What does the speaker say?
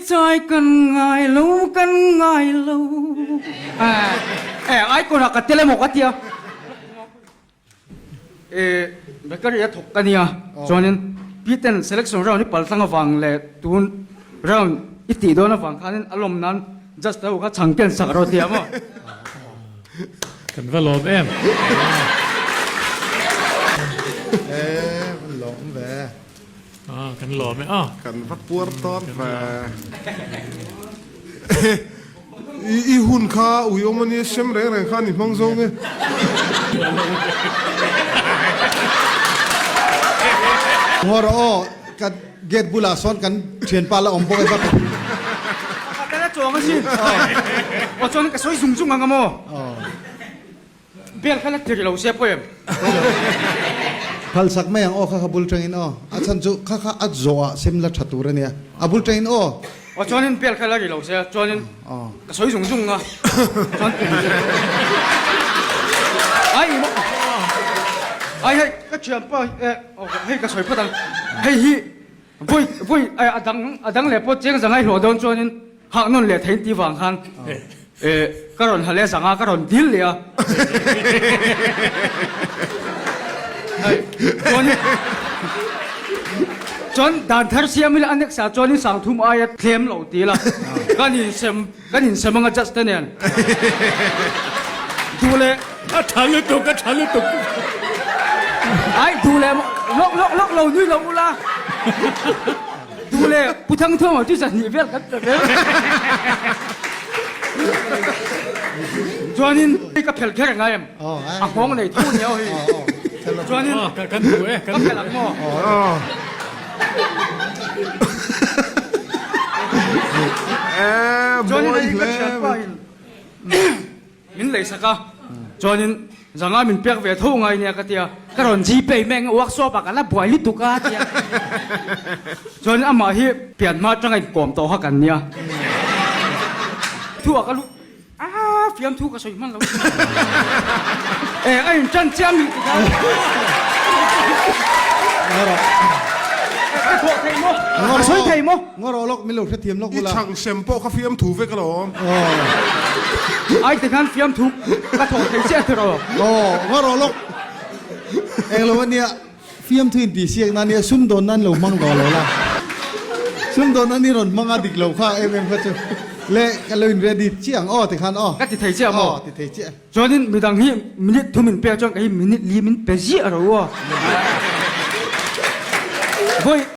chai kan ngai lo, kan ngai lo. Eh, icon ah ka tel emaw ka tia. Eh, bakery a thawk ka nia. Chuanin Piten selection round hi paltlang avang leh tun round i tih dawn avang khanin a lawm nan just ho kha chhang ken sak rawh tia maw. Kan va lawm em. Eh, van lawm ve. Ah, kan lawm e a. Kan va puar tawn ve. I i hun kha ui awm ania sem reng reng khan i hmang zo nge. Ngawr aw, ka gate bulah sawn kan thianpa la awm bawk e va ka ti. Ka tel a chuang asin. Aw chuan ka sawi zung zung ang a maw? Bel kha la tir lo se pawh em? Phal sak mai ang aw kha kha bul tangin aw. A chhan chu kha kha a zawh ah sem la tha tur a nia. A bul tangin aw. Aw chuanin bel kha la ri lo se chuanin ka sawi zung zung a chuan tum ai ai hei ka thianpa aw hei ka sawi phawt ang hei hi Vawi vawi a dang a dang leh pawh cheng zanga i hlawh dawn chuanin hah nawn leh thein tih vang khan ka rawn ha leh zanga ka rawn dil leh a. Chuanin chuan dan thar siam ila a next ah chuanin sangthum aia thlem lo ti ila kan insem Kan insem anga judge te nen duh leh. A tha lutuk, a tha lutuk. Ai duh leh lawk lawk lawk lo nui lo ula. Duh leh Pu Thangthuama chu zahnih vel kan pe vel. Chuanin ka phel kher ngai em? A nghawng nei tho nia hei. Chuanin kan hmu e, ka phel ang maw? Chuanin hei ka thianpa in min lei sak a, chuanin zanga min pek ve tho ngai nia ka tia, ka rawn gpay mai ang workshop ah ka la buai lutuk a tia, chuanin amah hi pian hma atanga inkawm tawh kha kan nia, thu ah ka lu. Aa fiamthu ka sawi hman lo. Eh a in tan chiang mi tikha. Ka thawh thei maw? Ka sawi thei maw? Ngaw rawh lawk min lo hrethiam lawk ula. I chhang sem pawh kha fiamthu vek alawm. Ai tikhan fiamthu ka thawh thei chiah tiraw? Aw ngaw rawh lawk. Englo ania Fiamthu in tih siak nan nia sumdawn nan lo hmang daw lo la. Sumdawn nan i rawn hmang a dik lo kha em em kha chu le ka lo in ready chiah ang aw tikhan aw. Ka ti thei chiah maw? Aw ti thei chiah. Chuanin midang hi minute thum in pek chuan kei hi minute li min pe ziah ro aw. Vawi.